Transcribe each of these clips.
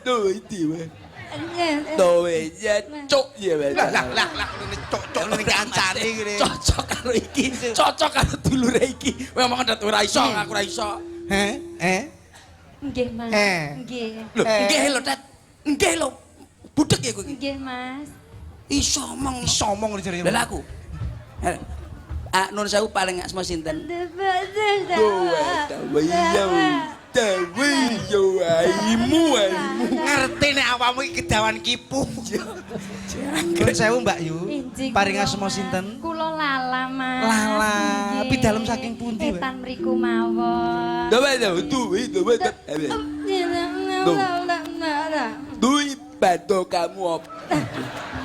Tuh iki. Tuh ya cuk ya. Lah lah lah lah ngene cocok ngene kancane ngene. Cocok karo iki, cocok karo dulure iki. Kowe ngomong ndet ora iso, aku ora iso. Heh, eh. Nggih, Mas. Eh. Nggih. Lho, nggih lho, Tet. Nggih lho. Budek ya kowe iki. Nggih, Mas. Iso omong. Iso omong lho jare. Lah aku. Ah, nun sewu paling asma sinten? Ngerti nek awakmu iki kedawan kipu. Nuwun sewu Mbak Yu. Injing Paring kula, asma Mas. sinten? Kula Lala, Mas. Lala. Nggih. Pidalem saking pundi, Mbak? Etan mriku mawon.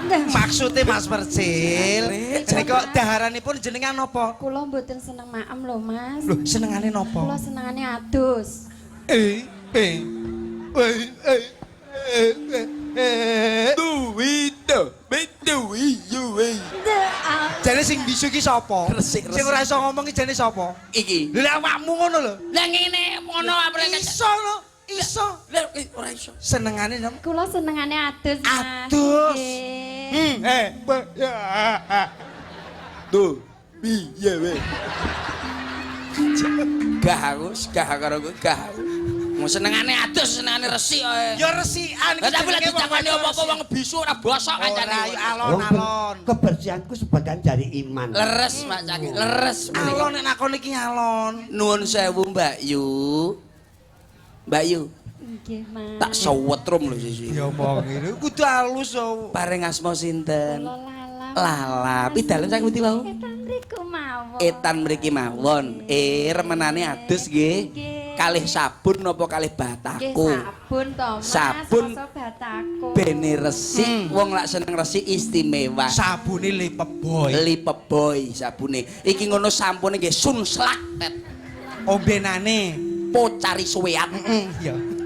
Maksude Mas Percil, nika daharanipun jenengan napa? Kula mboten seneng maem lho, Mas. Lho, senengane napa? Kula senengane adus. Eh, eh. Eh, eh, eh, eh, eh. Jane sing bisu iki sapa? Resik, resik. Sing ora iso ngomong iki jane sapa? Iki. Lha lek awakmu ngono lho. Lah ngene ngono apa Iso lho, iso. Lah ora iso. Senengane napa? Kula senengane adus, Mas. Adus. Nggih. Hmm, eh, ya. Tuh, piye we? Gah aku, gah karo kowe, gah aku. Mau senengane adus, senengane resik ae. Ya resikan. Lah tapi lek ditakoni apa-apa wong bisu ora bosok kancane. Ora, ya alon-alon. Kebersihanku sebagian dari iman. Leres Pak Caki, leres. Alon nek nakon iki alon. Nuwun sewu Mbak Yu. Mbak Yu, Nggih, Mas. tak sewetrum lho sisi. Ya omong ngene kudu halus so. Paring asma sinten? Kula Lala. Lala, pidalem saking pundi wau? Etan mriku mawon. Etan mriki mawon. Eh, remenane adus nggih. Nggih. Kalih sabun napa kalih Nggih, batako? sabun to, Mas. Sabun. Masa batako. Bene resik, wong lak seneng resik istimewa. Sabune Lipeboy. Lipeboy sabune. Iki ngono sampune nggih sunslak tet. Ombenane. Pocari suweat. Heeh, iya.